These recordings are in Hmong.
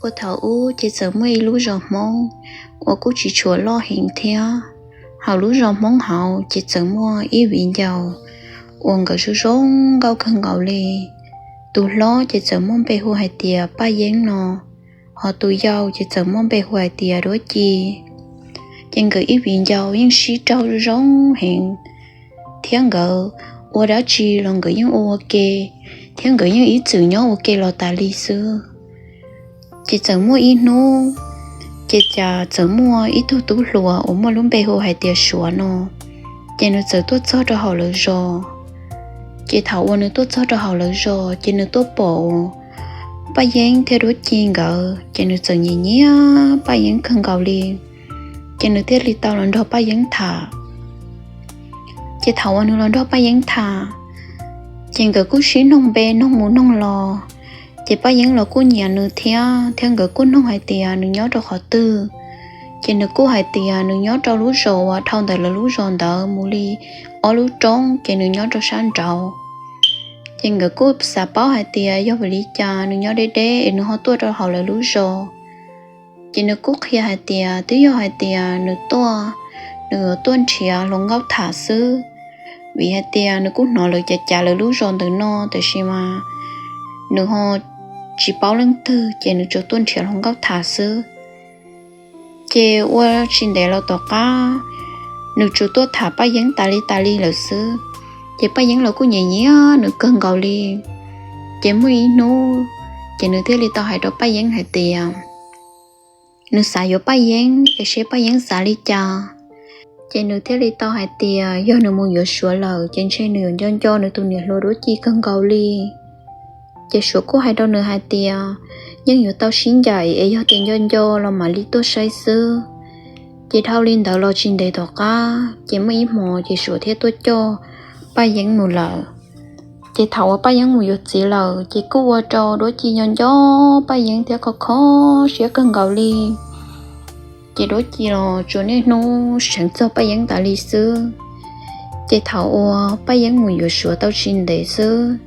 Ua thaum ub ces txawm muaj ib lub zos Hmoob uas kuj tsis tshua loj heev thiab. Hauv lub zos Hmoob hauv ces txawm muaj ib viv ncaus uas nkawd zoo zoo nkauj kawg nkaus li. Tus hlob ces txawm muaj npe hu hais tias Paj Yeeb no, ho tus yau ces txawm muaj npe hu hais tias Duab Ci. Ces nkawd ib viv ncaus yeej sib raug zoo heev, thiab nkawd ua dab tsi los nkawd yeej ua ua ke, thiab nkawd yeej ib txwm nyob ua ke los tas li xwb. Ces txawm muaj ib hnub, ces cas txawm muaj ib tug tub hluas uas muaj lub npe hu hais tias Suav no, ces nws txawm tuaj txog rau hauv lawv zos. Ces thaum uas nws tuaj txog rau hauv lawv zos ces nws tuaj pom Paj Yeeb thiab Duab Ci nkawd, ces nws txawm nyiam nyiam Paj Yeeb kawg nkaus li, ces nws thiaj li tau los nrog Paj Yeeb tham. Ces thaum uas nws los nrog Paj Yeeb tham, ces nkawd kuj sib noog npe noog mus noog los. Ces Paj Yeeb los kuj nyiam nws thiab, thiab nkawd kuj noog hais tias nws nyob rau qhov twg. Ces nws kuj hais tias nws nyob rau lub zos uas dhau ntawm lawv lub zos ntawd mus li ob lub roob, ces nws nyob rau sab nraud. Ces nkawd kuj xav paub hais tias yog vim li cas nws nyob deb deb es nws ho tuaj rau hauv lawv lub zos. Ces nws kuj qhia hais tias twb yog hais tias nws tuaj, nws tuaj nrhiav hluas nkauj tham xwb, vim hais tias nws kuj hnov lawv cav cav lawv lub zos ntawm no, tiam sis mas nws ho tsis paub leej twg, ces nws tsuas tuaj nrhiav hluas nkauj tham xwb. Ces ua tsis ntev los tom qab, nws tsuas tuaj tham Paj Yeeb tas li tas li lawm xwb. Ces Paj Yeeb los kuj nyiam nyiam nws kawg nkaus li. Ces muaj ib hnub, ces nws thiaj li tau hais rau Paj Yeeb hais tias nws xav yuav Paj Yeeb es seb Paj Yeeb xav li cas. Ces nws thiaj li tau hais tias yog nws mus yuav Suav lawm ces ntshe nws yuav nco nco nws tus niam hluas Duab Ci kawg nkaus li. Ces Suav kuj hais rau nws hais tias yeej yuav tau sib ncaim es yog tias nco nco los mam li tuaj saib xwb. Ces dhau li ntawd los tsis ntev tom qab, ces muaj ib hmos ces Suav thiaj tuaj coj Paj Yeeb mus lawm. Ces thaum uas Paj Yeeb mus yuav txiv lawm ces kuj ua rau Duab Ci nco nco Paj Yeeb thiab kho kho siab kawg nkaus li. Ces Duab Ci los tsuas niaj hnub seev txog Paj Yeeb tas li xwb. Ces thaum uas Paj Yeeb mus yuav Suav tau tsis ntev xwb,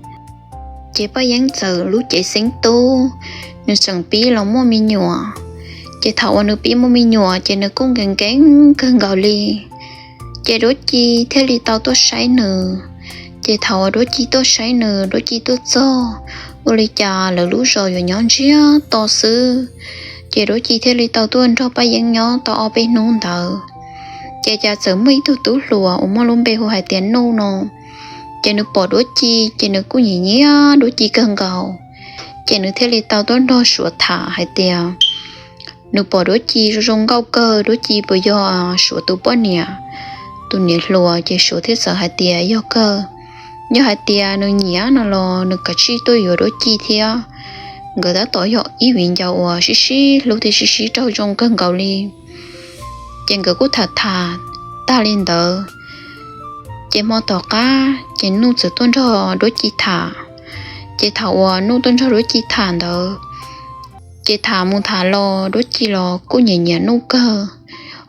ces Paj Yeeb txawm lub cev xeeb tub, nws tseem pib los muaj me nyuam. Ces thaum uas nws pib muaj me nyuam ces nws kuj nkees nkees kawg nkaus li. Ces Duab Ci thiaj li tau tuaj saib nws. Ces thaum uas Duab Ci tuaj saib nws, Duab Ci tuaj txog, ua li cas lawv lub zos yuav nyob ntsiag to xwb. Ces Duab Ci thiaj li tau tuaj nrog Paj Yeeb nyob tau ob peb hnub ntawd. Ces cas txawm muaj ib tug tub hluas uas muaj lub npe hu hais tias Nuj no, ces nws pom Duab Ci ces nws kuj nyiam nyiam Duab Ci kawg nkaus. Ces nws thiaj li tau tuaj nrog Suav tham hais tias nws pom Duab Ci zoo zoo nkauj kawg, Duab Ci puas yog Suav tus poj niam, tus niam hluas. Ces Suav thiaj txawm hais tias yog kawg, yog hais tias nws nyiam no los nws kav tsij tuaj yuav Duab Ci thiab. Nkawd tab tom yog ib viv ncaus uas sib sib hlub thiab sib sib raug zoo kawg nkaus li. Ces nkawd kuj tham tham tag li ntawd, ces hmo tom qab ces Nuj txawm tuaj nrog Duab Ci tham. Ces thaum uas Nuj tuaj nrog Duab Ci tham ntawd, ces tham mus tham los Duab Ci los kuj nyiam nyiam Nuj kawg,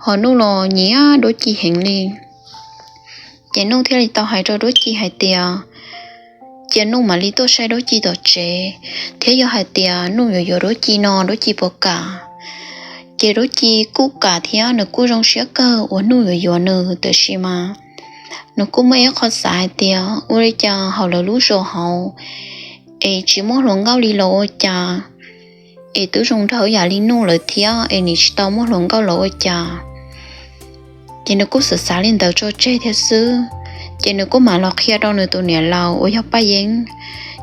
ho Nuj los nyiam Duab Ci heev li. Ces Nuj thiaj li tau hais rau Duab Ci hais tias cia Nuj mam li tuaj saib Duab Ci tom tsev, thiab yog hais tias Nuj yuav yuav Duab Ci no Duab Ci puas kam. Ces Duab Ci kuj kam thiab nws kuj zoo siab kawg uas Nuj yuav yuav nws, tiam sis mas nws kuj muaj ib qho xav hais tias ua li cas hauv lawv lub zos hauv es tsis muaj hluas nkauj li los ua cas, es twb zoo nraug yam li Nuj lawm thiab es nim tsis tau muaj hluas nkauj los ua cas. Ces nws kuj xav xav li ntawd tso tseg thiab xwb. Ces nws kuj mam los qhia rau nws tus niam laus uas yog Paj Yeeb.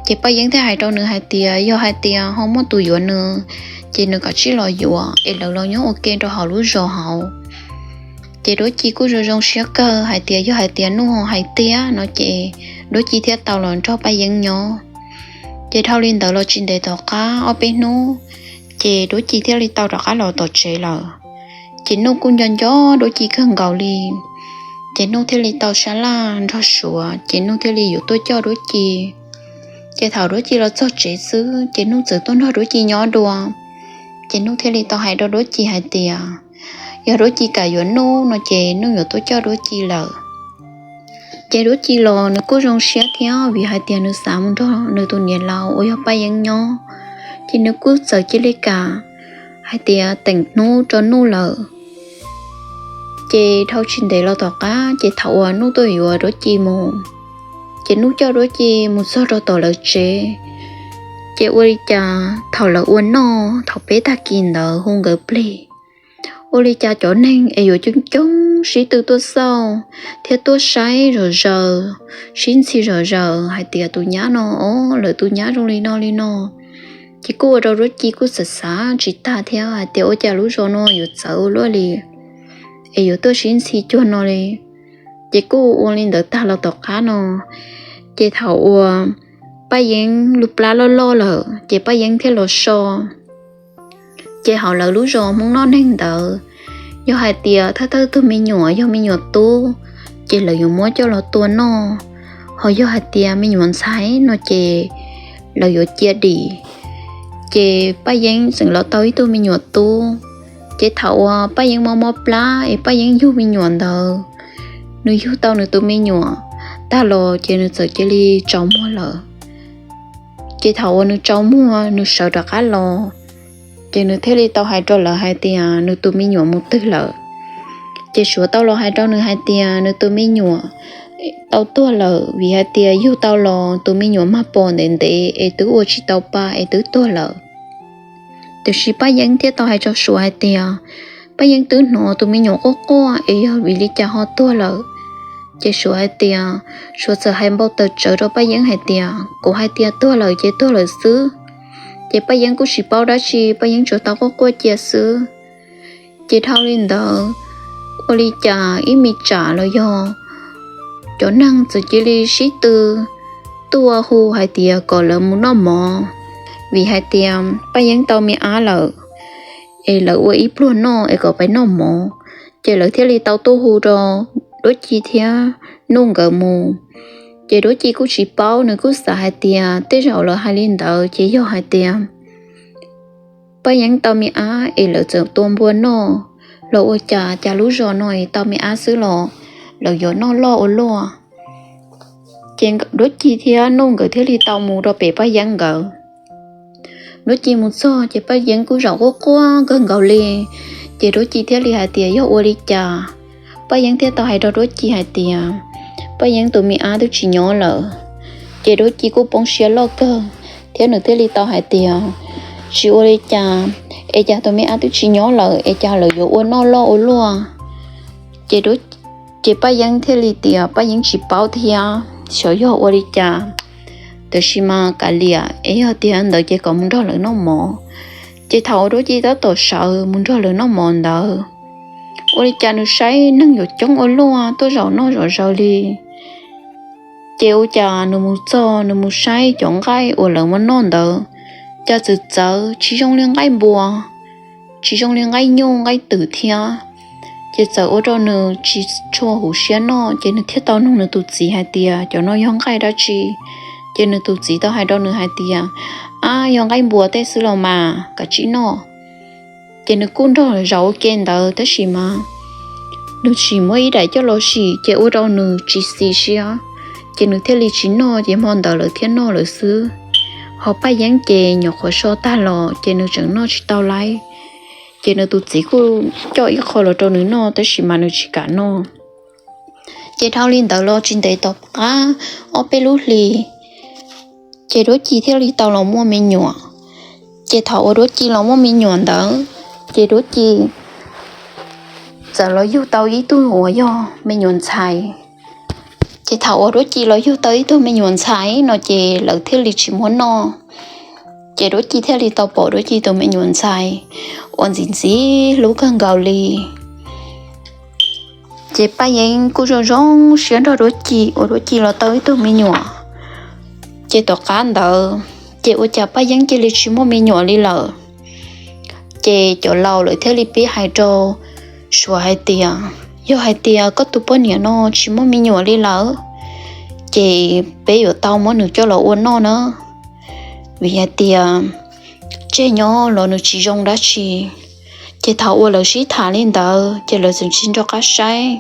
Ces Paj Yeeb thiaj hais rau nws hais tias yog hais tias ho muaj tus yuav nws, ces nws kav tsij los yuav es lawv los nyob ua ke rau hauv lub zos hauv. Ces Duab Ci kuj zoo zoo siab kawg hais tias yog hais tias Nuj ho hais tiag no ces Duab Ci thiaj tau los nrog Paj Yeeb nyob. Ces dhau li ntawd los tsis ntev tom qab ob peb hnub, ces Duab Ci thiaj li tau rov qab los tom tsev lawm. Ces Nuj kuj nco nco Duab Ci kawg nkaus li, ces Nuj thiaj li tau sab laj nrog Suav, ces Nuj thiaj li yuav tuaj coj Duab Ci. Ces thaum Duab Ci los txog tsev xwb, ces Nuj txawm tuaj nrog Duab Ci nyob dua. Ces Nuj thiaj li tau hais rau Duab Ci hais tias, yog Duab Ci kam yuav Nuj no ces Nuj yuav tuaj coj Duab Ci lawm. Ces Duab Ci los nws kuj zoo siab thiab, vim hais tias nws xav mus nrog nws tus niam laus uas yog Paj Yeeb nyob, ces nws kuj txawm cia li kam hais tias teem hnub rau Nuj lawm. Ces dhau tsis ntev los tom qab, ces thaum uas Nuj tuaj yuav Duab Ci mus, ces Nuj coj Duab Ci mus txog rau tom lawv tsev. Ces ua li cas thaum lawv ua noj thaum peb tag kis ntawd hu nkawd plig, ua li cas cov neeg es yuav coob coob sib tw tuaj xauj thiab tuaj saib zom zaws, sib ntxhi zom zaws hais tias tus nyab no, o, lawv tus nyab zoo li no li no. Ces kuj ua rau Duab Ci kuj xav xav tsis tag thiab hais tias ua cas lub zos no yuav txawv ua luaj li es yuav tuaj sib ntxhi cuag no li. Ces kuj ua li ntawd tag los tom qab no, ces thaum uas Paj Yeeb lub plab loj loj lawm ces Paj Yeeb thiaj los so. Ces hauv lawv lub zos Hmoob noj neeg ntawd, yog hais tias thawj thawj tug me nyuam yog me nyuam tub, ces lawv yuav muab coj los tua noj, ho yog hais tias me nyuam ntxhais no ces lawv yuav cia dim. Ces Paj Yeeb tseem los tau ib tug me nyuam tub. Ces thaum uas Paj Yeeb mob mob plab es Paj Yeeb yug me nyuam ntawd, nws yug tau nws tus me nyuam tag los ces nws txawm cia li tsaus muag lawm. Ces thaum uas nws tsaus muag nws sawv rov qab los, ces nws thiaj li tau hais rau lawv hais tias nws tus me nyuam mus twg lawm. Ces Suav tau los hais rau nws hais tias nws tus me nyuam tau tuag lawm, vim hais tias yug tau los tus me nyuam mag pom ntev ntev es twb ua tsis tau pa es twb tuag lawm. Tiam sis Paj Yeeb thiaj tau hais rau Suav hais tias Paj Yeeb twb hnov tus me nyuam quaj quaj es yog vim li cas ho tuag lawm. Ces Suav hais tias, Suav txawm hais npau taws tsawv rau Paj Yeeb hais tias kuv hais tias tuag lawm ces tuag lawm xwb. Ces Paj Yeeb kuj tsis paub dab tsi, Paj Yeeb tsuas tau quaj quaj cia xwb. Ces dhau li ntawd, ua li cas ib me tsam los yog cov neeg txawm cia li sib tw tuaj hu hais tias kom lawv mus noj mov, vim hais tias Paj Yeeb tau me ab lawm, es lawv ua ib pluag noj es kom pais noj mov. Ces lawv thiaj li tau tuaj hu rau Duab Ci thiab Nuj nkawd mus. Ces Duab Ci kuj tsis paub, nws kuj xav hais tias tej zaum lawv hais li ntawd ces yog hais tias Paj Yeeb tau me ab es lawv txawm tua npua noj los ua cas cas lub zos no es tau me ab xwb los lawv yuav noj loj ua luaj. Ces Duab Ci thiab Nuj nkawd thiaj li tau mus rau pem Paj Yeeb nkawd. Duab Ci mus txog ces Paj Yeeb kuj zaum quaj quaj kawg nkaus li. Ces Duab Ci thiaj li hais tias yog ua li cas. Paj Yeeb thiaj tau hais rau Duab Ci hais tias Paj Yeeb tus me ab twb tsis nyob lawm. Ces Duab Ci kuj poob siab loj kawg thiab nws thiaj li tau hais tias tsis ua li cas, es cas tus me ab twb tsis nyob lawm es cas lawv yuav ua noj loj ua luaj. Ces Paj Yeeb thiaj li tias Paj Yeeb tsis paub thiab, xyov yog ua li cas, tiam sis mas kav liam es yog tias ntawd ces kom mus nrog lawv noj mov. Ces thaum uas Duab Ci tab tom sawv mus nrog lawv noj mov ntawd, ua li cas nws saib neeg yuav coob ua luaj tuaj zaum noj zaum zaws li. Ces ua cas nws mus txog nws mus saib cov nqaij uas lawv muab noj ntawd, cas txawm txawv tsis zoo li nqaij npua, tsis zoo li nqaij nyuj nqaij twm thiab. Ces txawm ua rau nws tsis tshua huv siab noj, ces nws thiaj tau nug nws tus txiv hais tias cov no yog nqaij dab tsi. Ces nws tus txiv tau hais rau nws hais tias, ab, yog nqaij npua tej xwb los mas, kav tsij noj. Ces nws kuj nrog zaum ua ke ntawd tab sis mas nws tsis muab ib daim coj los sim ces ua rau nws tsis xis siab. Ces nws thiaj li tsis noj, ces hmo ntawd lawv thiaj noj lawm xwb. Ho Paj Yeeb ces nyuam qhuav so tag los ces nws tseem noj tsis tau laib. Ces nws tus txiv kuj coj ib qho los rau nws noj tab sis mas nws tsis kam noj. Ces dhau li ntawd los tsis ntev tom qab ob peb lub hlis, ces Duab Ci thiaj li tau los muaj me nyuam. Ces thaum uas Duab Ci los muaj me nyuam ntawd, ces Duab Ci txawm los yug tau ib tug uas yog me nyuam ntxhais. Ces thaum uas Duab Ci los yug tau ib tug me nyuam ntxhais no ces lawv thiaj li tsis muab noj. Ces Duab Ci thiaj li tau pom Duab Ci tus me nyuam ntxhais uas ntxim ntxim hlub kawg nkaus li. Ces Paj Yeeb kuj zoo zoo siab nrog Duab Ci uas Duab Ci los tau ib tug me nyuam. Ces tom qab ntawd Ces ua cas Paj Yeeb cia li tsis muaj me nyuam li lawm. Ces cov laus lawv thiaj li pib hais rau Suav hais tias, yog hais tias koj tus poj niam no tsis muaj me nyuam li lawm, ces peb yuav tau muab nws coj los ua noj na, vim hais tias tseg nyob los nws tsis zoo dab tsi. Ces thaum uas lawv sib tham li ntawd ces lawv txawm tsis nco qab saib.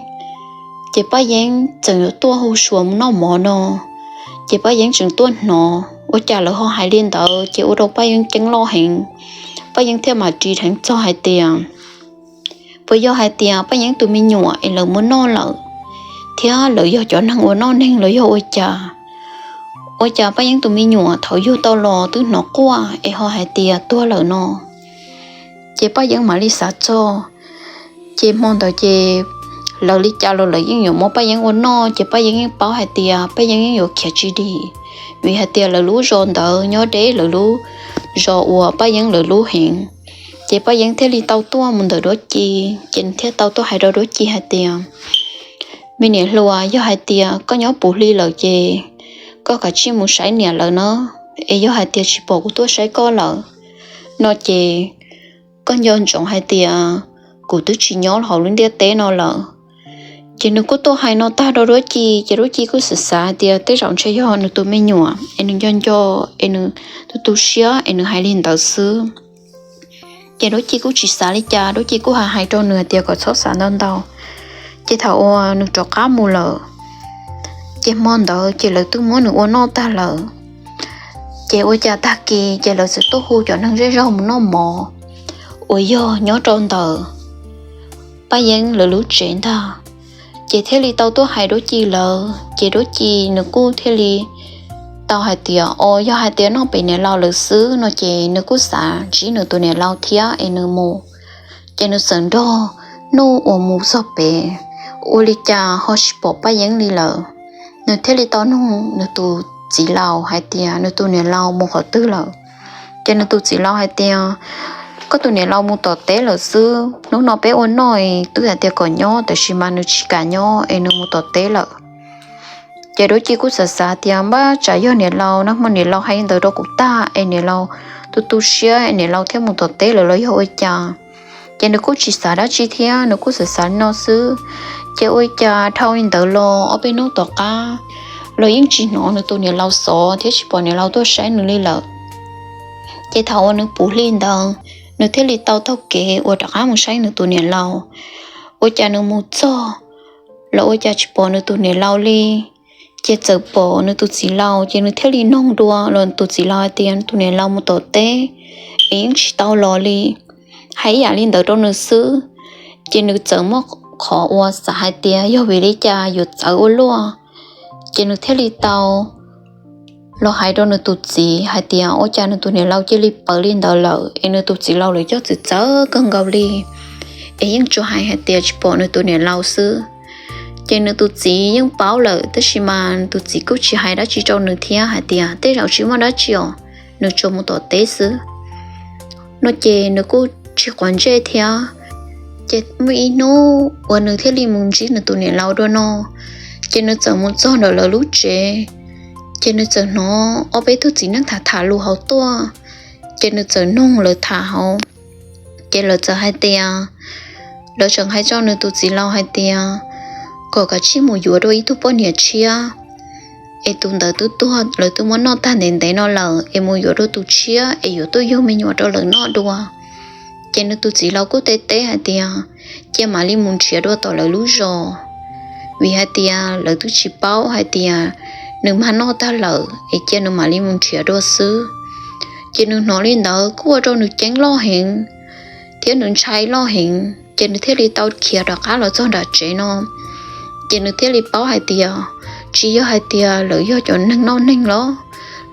Ces Paj Yeeb txawm yuav tuaj hu Suav mus noj mov no, ces Paj Yeeb tseem tuaj hnov ua cas lawv ho hais li ntawd, ces ua rau Paj Yeeb ceeb loj heev. Paj Yeeb thiaj mam ris dheev txog hais tias, puas yog hais tias Paj Yeeb tus me nyuam es lawv muab noj lawm, thiab lawv yog cov neeg uas noj neeg los yog ua cas? Ua cas Paj Yeeb tus me nyuam thaum yug tau los twb hnov quaj es ho hais tias tuag lawm no? Ces Paj Yeeb mam li xav txog, ces hmo ntawd ces lawv li cas los lawv yeej yuav muab Paj Yeeb ua noj, ces Paj Yeeb yeej paub hais tias Paj Yeeb yeej yuav khiav tsis dim, vim hais tias lawv lub zos ntawd nyob deb lawv lub zos uas Paj Yeeb lawv lub heev. Ces Paj Yeeb thiaj li tau tuaj mus ntawm Duab Ci, ces nws thiaj tau tuaj hais rau Duab Ci hais tias, me niam hluas, yog hais tias koj nyob puv hli lawm ces koj kav tsij mus saib niam lawv no, es yog hais tias tsis pom kuv tuaj saib koj lawm no ces koj nco ntsoov hais tias kuv twb tsis nyob hauv lub ntiaj teb no lawm. Ces nws kuj tuaj hais no tag rau Duab Ci, ces Duab Ci kuj xav xav hais tias tej zaum ntshe yog nws tus me nyuam es nws nco nco es nws tu tu siab es nws hais li ntawd xwb. Ces Duab Ci kuj tsis xav li cas, Duab Ci kuj hais hais rau nws hais tias kom txhob xav ntau ntau. Ces thaum uas nws rov qab mus lawm, ces hmo ntawd ces lawv twb muab nws ua noj tag lawm. Ces ua cas tag kis ces lawv txawm tuaj hu cov neeg zej zog mus noj mov uas yog nyob rau ntawm Paj Yeeb lawv lub tsev ntag. Ces thiaj li tau tuaj hais Duab Ci lawv, ces Duab Ci nws kuj thiaj li tau hais tias, o, yog hais tias noj pem niam laus lawv xwb no ces nws kuj xav ntsib nws tus niam laus thiab es nws mus. Ces nws txawm nrog Nuj uas mus txog pem, ua li cas ho tsis pom Paj Yeeb li lawm. Nws thiaj li tau nug nws tus txiv laus hais tias nws tus niam laus mus qhov twg lawm. Ces nws tus txiv laus hais tias, koj tus niam laus mus tom teb lawm xwb, hnub no peb ua noj twb hais tias kom nyob, tiam sis mas nws tsis kam nyob es nws mus tom teb lawm. Ces Duab Ci kuj xav xav tias npaj tsam yog niam laus, nag hmo niam laus hais li ntawd rau kuv tag es niam laus tu tu siab es niam laus thiaj mus tom teb lawm los yog ua cas. Ces nws kuj tsis xav dab tsi thiab, nws kuj xav xav li no xwb. Ces ua cas dhau li ntawd los ob peb hnub tom qab los yeej tsis hnov nws tus niam laus xov thiab tsis pom niam laus tuaj saib nws li lawm. Ces thaum uas nws puv hli ntawd, nws thiaj li tau taug kev uas rov qab mus saib nws tus niam laus. Ua cas nws mus txog los ua cas tsis pom nws tus niam laus li. Ces txawm pom nws tus txiv laus, ces nws thiaj li noog dua los tus txiv laus hais tias nws tus niam laus mus tom teb es yeej tsis tau los li, hais ib yam li ntawd rau nws xwb. Ces nws txawm muaj qhov uas xav hais tias yog vim li cas yuav txawv ua luaj. Ces nws thiaj li tau los hais rau nws tus txiv hais tias ua cas nws tus niam laus cia li ploj li ntawd lawm es nws tus txiv laus lawv coj txawv txawv kawg nkaus li, es yeej tsuas hais hais tias tsis pom nws tus niam laus xwb. Ces nws tus txiv yeej paub lawm tab sis mas nws tus txiv kuj tsis hais dab tsi rau nws thiab hais tias tej zaum tsis muaj dab tsi os, nws tsuas mus tom teb xwb no ces nws kuj tsis quav ntsej thiab. Ces muaj ib hnub uas nws thiaj li mus ntsib nws tus niam laus dua no, ces nws txawm mus txog ntawm lawv lub tsev. Ces nws txawm hnov ob peb tug txiv neej tham tham lus hauv tuaj, ces nws txawm noog lawv tham hauv. Ces lawv txawm hais tias, lawv tseem hais rau nws tus txiv laus hais tias kom kav tsij mus yuav dua ib tug poj niam tshiab, es tus ntawd twb tuag, lawv twb muab noj tag ntev ntev no lawm, es mus yuav dua tus tshiab es yuav tuaj yug me nyuam rau lawv noj dua. Ces nws tus txiv laus kuj teb teb hais tias cia mam li mus nrhiav dua tom lawv lub zos, vim hais tias lawv twb tsis paub hais tias nws mag noj tag lawm es cia nws mam li mus nrhiav dua xwb. Ces nws hnov li ntawd kuj ua rau nws ceeb loj heev thiab nws ntshai loj heev, ces nws thiaj li tau khiav rov qab los txog nram tsev no. Ces nws thiaj li paub hais tias tsis yog hais tias lawv yog cov neeg noj neeg los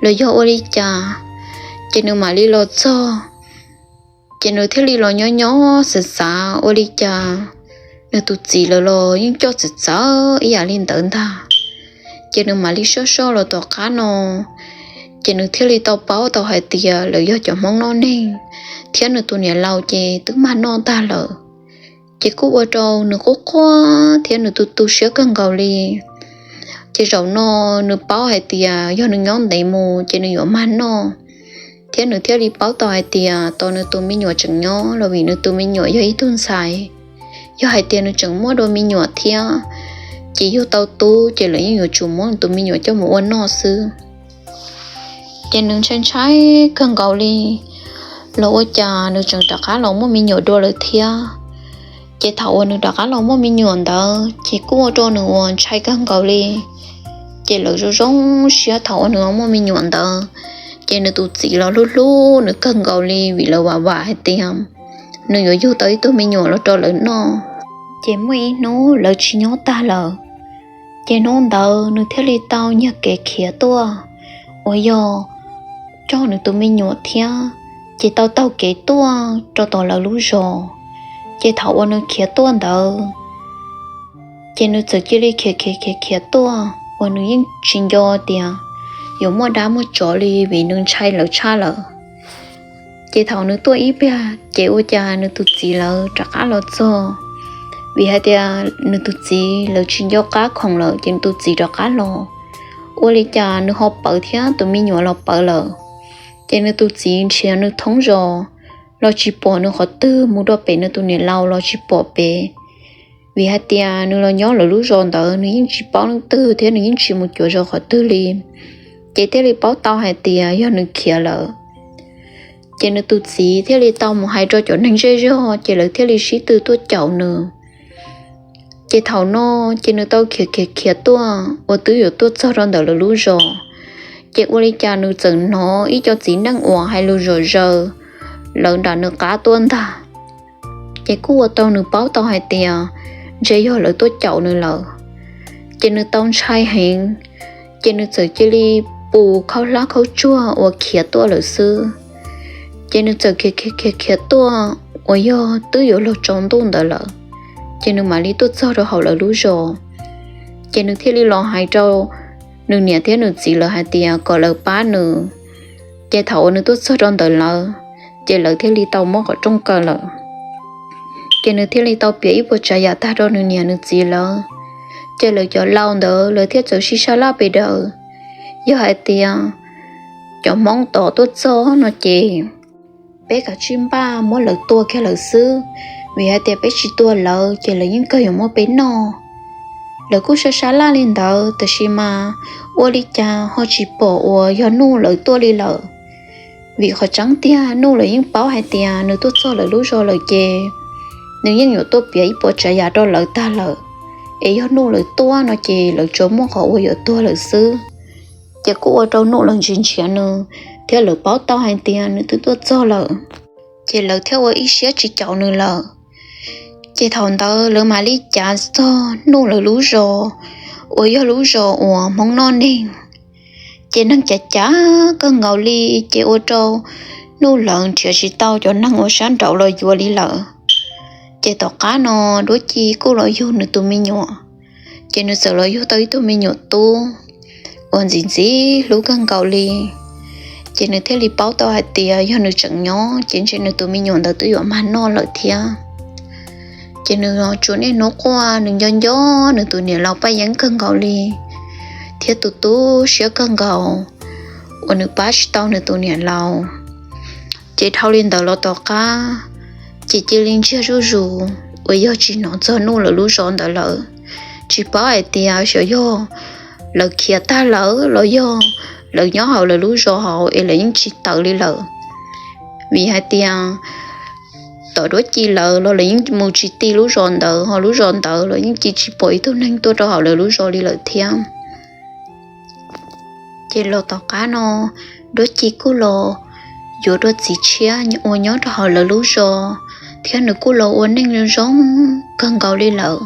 los yog ua li cas. Ces nws mam li los txog, ces nws thiaj li los nyob nyob xav xav ua li cas nws tus txiv lawv los yeej coj txawv txawv ib yam li ntawd ntag. Ces nws mam li soj soj los tom qab no, ces nws thiaj li tau paub tau hais tias lawv yog cov Hmoob noj neeg, thiab nws tus niam laus ces twb mag noj tag lawm. Ces kuj ua rau nws quaj quaj thiab nws tu tu siab kawg nkaus li. Ces zaum no nws paub hais tias yog nws nyob ntev mus ces nws yuav mag noj. thiab nws thiaj li paub tau hais tias tos nws tus me nyuam tseem nyob los vim nws tus me nyuam yog ib tug ntxhais. Yog hais tias nws tseem muaj dua me nyuam thiab, ces yug tau tub ces lawv yeej yuav tsum muab nws tus me nyuam coj mus ua noj xwb. Ces nws ntshai ntshai kawg nkaus li, los ua cas nws tseem rov qab los muaj me nyuam dua lawm thiab. Ces thaum uas nws rov qab los muaj me nyuam ntawd ces kuj ua rau nws uas ntshai kawg nkaus li. Ces lawv zoo zoo siab thaum uas nws muaj me nyuam ntawd, ces nws tus txiv los hlub hlub nws kawg nkaus li vim lawv vam vam hais tias nws yuav yug tau ib tug me nyuam los rau lawv noj. Ces muaj ib hnub lawv tsis nyob tag lawm, ces hnub ntawd nws thiaj li tau nyiag kev khiav tuaj, uas yog coj nws tus me nyuam thiab, ces tau taug kev tuaj rau tom lawv lub zos. Ces thaum uas nws khiav tuaj ntawd, ces nws txawm cia li khiav khiav khiav khiav tuaj uas nws yeej tsis nco tias yuav muaj dab muaj tsov li vim nws ntshai lawv tshaj lawm. Ces thaum nws tuaj ib pliag ces ua cas nws tus txiv lawv rov qab los txog, vim hais tias nws tus txiv lawv tsis nco qab khoom lawm ces nws tus txiv rov qab los. Ua li cas nws ho ploj thiab tus me nyuam los ploj lawm. Ces nws tus txiv nrhiav nws thoob zos los tsis pom nws qhov twg, mus rau pem nws tus niam laus los tsis pom pem. Vim hais tias nws los nyob lawv lub zos ntawd nws yeej tsis paub leej twg thiab nws yeej tsis mus cuav zos qhov twg li. Ces thiaj li paub tau hais tias yog nws khiav lawm. Ces nws tus txiv thiaj li tau mus hais rau cov neeg zej zog ces lawv thiaj li sib tw tuaj caum nws. Ces thaum no ces nws tau khiav khiav khiav tuaj uas twb yuav tuaj txog rau ntawm lawv lub zos. Ces ua li cas nws txawm hnov ib co txiv neej uas hais lus zom zaws lawv nram nws qab tuaj ntag. Ces kuj ua tau nws paub tau hais tias ntshe yog lawv tuaj caum nws lawm. Ces nws tau ntshai heev, ces nws txawm cia li pus khaub hlab khaub tsuag uas khiav tuaj lawm xwb. Ces nws txawm khiav khiav khiav khiav tuaj uas yog twb yuav luag tsaus ntuj ntawd lawm, ces nws mam li tuaj txog rau hauv lawv lub zos. Ces nws thiaj li los hais rau nws niam thiab nws txiv lawv hais tias kom lawv pab nws. Ces thaum uas nws tuaj txog rau ntawm lawv, ces lawv thiaj li tau muab qhov rooj kaw lawm. Ces nws thiaj li tau piav ib puas tsav yam tag rau nws niam nws txiv lawv. Ces lawv cov laus ntawd lawv thiaj txawm sib sab laj pes daws, yog hais tias cov Hmoob tom tuaj txog no ces peb kav tsij npaj muab lawv tua kiag lawm xwb, vim hais tias peb tsis tua lawv ces lawv yeej kawg yuav muab peb noj. Lawv kuj sab sab laj li ntawd tab sis mas ua li cas ho tsis pom uas yog Nuj lawv tuaj li lawm. Vim qhov tseeb tiag Nuj lawv yeej paub hais tias nws tuaj txog lawv lub zos lawm ces nws yeej yuav tuaj piav ib puas tsav yam rau lawv tag lawm. Es yog Nuj lawv tuaj no ces lawv tsuas muaj qhov uas yuav tuag lawm xwb. Ces kuj ua rau Nuj lawv ntsia nrhiav nws, thiab lawv paub tau hais tias nws twb tuaj txog lawm, ces lawv thiaj ua ib siab tsis caum nws lawm. Ces thaum ntawd lawv mam li cav txog Nuj lawv lub zos, uas yog lub zos uas Hmoob noj neeg. Ces neeg cav cav kawg nkaus li, ces ua rau Nuj lawv nrhiav tsis tau cov neeg uas sab nraud los yuav li lawm. Ces tom qab no Duab Ci kuj los yug nws tus me nyuam, ces nws txawm los yug tau ib tug me nyuam tub uas ntxim ntxim hlub kawg nkaus li. Ces nws thiaj li paub tau hais tias yog nws tseem nyob ces ntshe nws tus me nyuam ntawd twb yuav mag noj lawm thiab. Ces nws tsuas niaj hnub quaj, nws nco nco nws tus niam laus Paj Yeeb kawg nkaus li, thiab tu tu siab kawg nkaus uas nws pab tsis tau nws tus niam laus. Ces dhau li ntawd los tom qab, ces cia li ntsiag zuj zus uas yog tsis hnov txog Nuj lawv lub zos ntawd lawm. Tsis paub hais tias xyov yog lawv khiav tag lawm los yog lawv nyob hauv lawv lub zos hauv es lawv yeej tsis tawm li lawm. Vim hais tias tom Duab Ci lawv los lawv yeej mus tsis ti lub zos ntawd, ho lub zos ntawd los yeej cia tsis pom ib tug neeg tuaj rau hauv lawv lub zos li lawm thiab. Ces los tom qab no, Duab Ci kuj los yuav dua txiv tshiab uas nyob rau hauv lawv lub zos, thiab nws kuj los ua neej zoo kawg nkaus li lawm.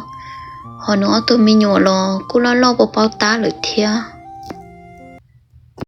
Ho nws ob tug me nyuam los kuj loj loj paub paub tab lawm thiab.